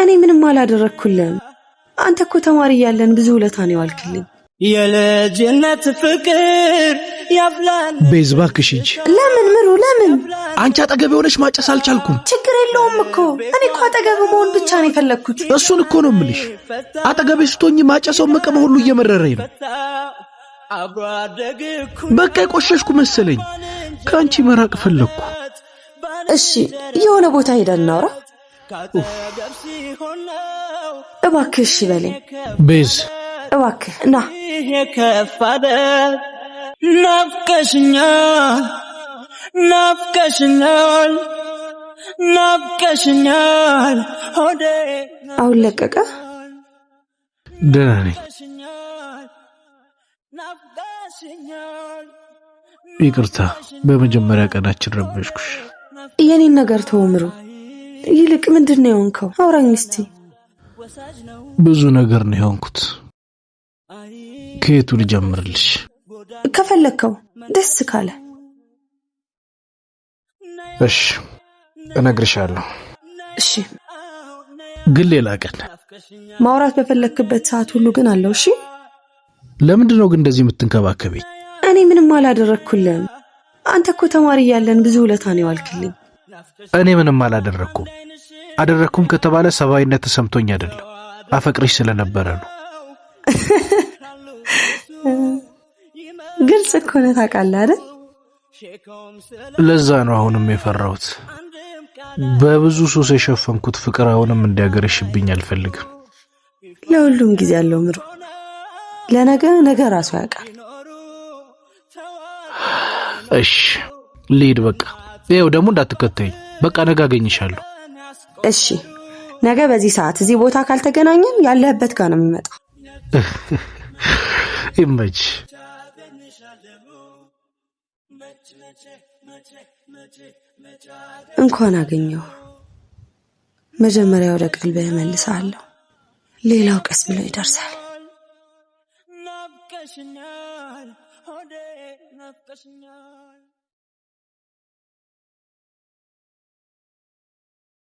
እኔ ምንም አላደረግኩልህም። አንተ እኮ ተማሪ እያለን ብዙ ውለታ ነው የዋልክልኝ። የልጅነት ፍቅር ያፍላል። ቤዝ እባክሽ ሂጂ። ለምን ምሩ? ለምን? አንቺ አጠገብ የሆነሽ ማጨስ አልቻልኩም። ችግር የለውም እኮ፣ እኔ እኮ አጠገብ መሆን ብቻ ነው የፈለግኩት። እሱን እኮ ነው የምልሽ። አጠገቤ ስትሆኚ ማጨሰው መቀመ ሁሉ እየመረረኝ ነው። አብሮ አደግ በቃ የቆሸሽኩ መሰለኝ። ከአንቺ መራቅ ፈለግኩ። እሺ፣ የሆነ ቦታ ሄደን እናውራ እባክህ። እሺ በለኝ። ቤዝ። እባክህ ና። የከፋደ ናፍቀሽኛል፣ ናፍቀሽኛል፣ ናፍቀሽኛል ሆዴ። አሁን ለቀቀ። ደህና ነኝ። ይቅርታ፣ በመጀመሪያ ቀናችን ረበሽኩሽ። የኔን ነገር ተው ምሩ። ይልቅ ምንድን ነው የሆንከው? አውራኝ እስቲ። ብዙ ነገር ነው የሆንኩት። ከየቱ ልጀምርልሽ? ከፈለግከው፣ ደስ ካለ። እሺ፣ እነግርሻለሁ፣ እሺ፣ ግን ሌላ ቀን። ማውራት በፈለግክበት ሰዓት ሁሉ ግን አለው። እሺ። ለምንድን ነው ግን እንደዚህ የምትንከባከበኝ? እኔ ምንም አላደረግኩልህም። አንተ እኮ ተማሪ እያለን ብዙ ውለታ ነው የዋልክልኝ። እኔ ምንም አላደረግኩም። አደረግኩም ከተባለ ሰብአዊነት ተሰምቶኝ አይደለም፣ አፈቅርሽ ስለነበረ ነው። ግልጽ እኮ ነው፣ ታውቃለህ አይደል? ለዛ ነው አሁንም የፈራሁት። በብዙ ሱስ የሸፈንኩት ፍቅር አሁንም እንዲያገረሽብኝ አልፈልግም። ለሁሉም ጊዜ አለው ምሩ። ለነገ ነገ ራሱ ያውቃል። እሺ፣ ልሂድ በቃ። ይኸው ደግሞ እንዳትከተይኝ። በቃ ነገ አገኝሻለሁ። እሺ፣ ነገ በዚህ ሰዓት እዚህ ቦታ ካልተገናኘን ያለህበት ጋር ነው የምመጣው። ይመች። እንኳን አገኘሁ። መጀመሪያ ወደ ቀልብህ እመልስሃለሁ። ሌላው ቀስ ብሎ ይደርሳል። ናፍቀሽኛል ሆዴ፣ ናፍቀሽኛል።